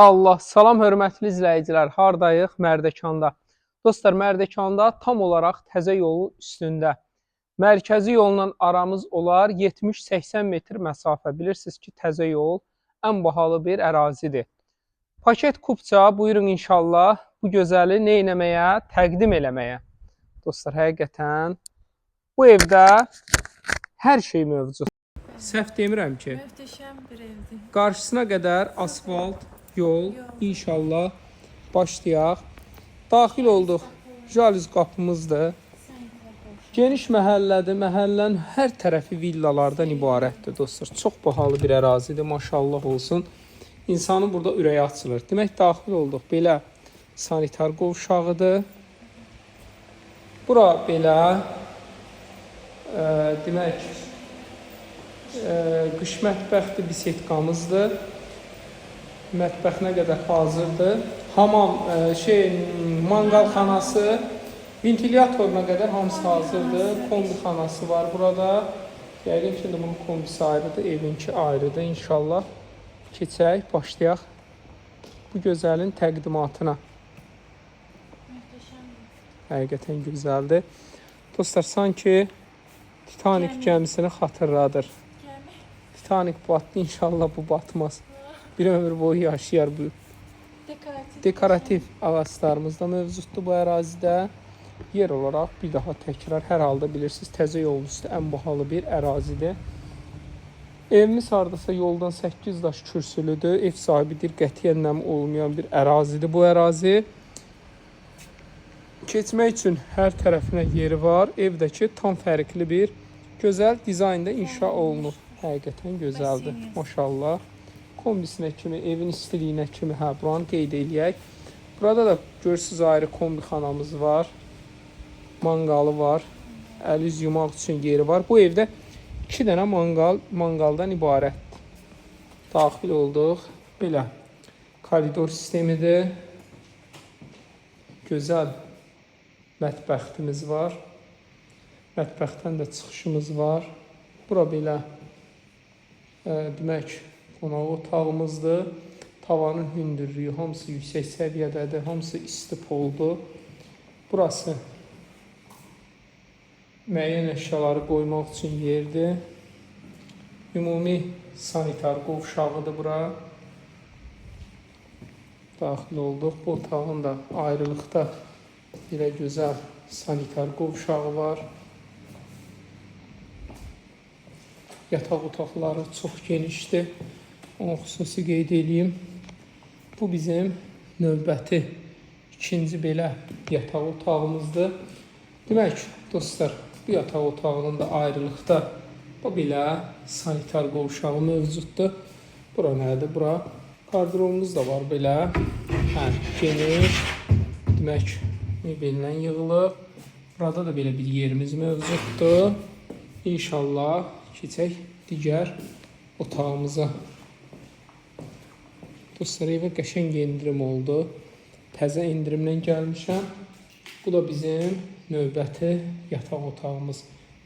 Allah, salam hörmətli izləyicilər. Hardayıq? Mərdəkanda. Dostlar, Mərdəkanda tam olaraq təzə yolun üstündə. Mərkəzi yolla aramız olar 70-80 metr məsafə. Bilirsiniz ki, təzə yol ən bahalı bir ərazidir. Paket kupça buyurun inşallah bu gözəli nə eləməyə, təqdim eləməyə. Dostlar, həqiqətən bu evdə hər şey mövcud. Səhv demirəm ki. Möhtəşəm bir evdir. Qarşısına qədər asfalt yol inşallah başlayaq. Daxil olduq. Jalüz qapımızdır. Geniş məhəllədir. Məhəllənin hər tərəfi villalardan ibarətdir dostlar. Çox bahalı bir ərazidir. Maşallah olsun. İnsanın burada ürəyi açılır. Demək daxil olduq. Belə sanitar qovşağıdır. Bura belə demək qış mətbəxdir, bisetkamızdır. Mətbəxinə qədər hazırdır. Hamam, manqal xanası, ventilyatoruna qədər hamısı hazırdır. Kombi xanası var burada. Yəqin ki, indi bunun kombisi ayrıdır, evinki ayrıdır. İnşallah keçək, başlayaq bu gözəlin təqdimatına. Möhtəşəm bir. Həqiqətən gözəldir. Dostlar, sanki Titanic Gəmi. gəmisini xatırladır. Gəmi. Titanic batdı, inşallah bu batmaz. Bir ömür boyu yaşayar bu. Dekorativ. Dekorativ ağaclarımız da mövcuddur bu ərazidə. Yer olaraq bir daha təkrar hər halda bilirsiniz, təzə yolun üstü ən bahalı bir ərazidir. Evimiz hardasa yoldan 8 daş kürsülüdür. Ev sahibidir, qətiyyən nəm olmayan bir ərazidir bu ərazi. Keçmək üçün hər tərəfinə yeri var. Evdəki tam fərqli bir gözəl dizaynda inşa olunub. Həqiqətən gözəldir. Baseyni. Maşallah. Kombisinə kimi, evin istiliyinə kimi, hə, buranı qeyd eləyək. Burada da görürsüz ayrı kombi xanamız var. Manqalı var. Əl üz yumaq üçün yeri var. Bu evdə 2 dənə manqaldan ibarətdir. Daxil olduq. Belə koridor sistemidir. Gözəl mətbəximiz var. Mətbəxdən də çıxışımız var. Bura belə demək qonaq otağımızdır. Tavanın hündürlüyü hamısı yüksək səviyyədədir, hamısı isti poldur. Burası müəyyən əşyaları qoymaq üçün yerdir. Ümumi sanitar qovşağıdır bura. Daxil olduq. Bu otağın da ayrılıqda belə gözəl sanitar qovşağı var. Yataq otaqları çox genişdir. Onu xüsusi qeyd eləyim. Bu bizim növbəti ikinci belə yataq otağımızdır. Demək, dostlar, bu yataq otağının da ayrılıqda bu belə sanitar qovşağı mövcuddur. Bura nədir? Bura qarderobumuz da var belə. Hə, geniş. Demək, mebellə yığılıb. Burada da belə bir yerimiz mövcuddur. İnşallah keçək digər otağımıza. Dostlar, evə qəşəng endirim oldu. Təzə endirimlə gəlmişəm. Bu da bizim növbəti yataq otağımız.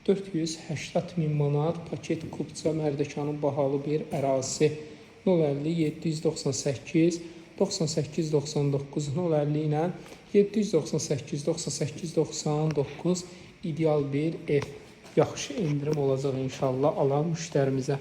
480 min manat paket kupça Mərdəkanın bahalı bir ərazisi. 050 798 98 99 050 ilə 798 98 99 ideal bir ev. Yaxşı endirim olacaq inşallah alan müştərimizə.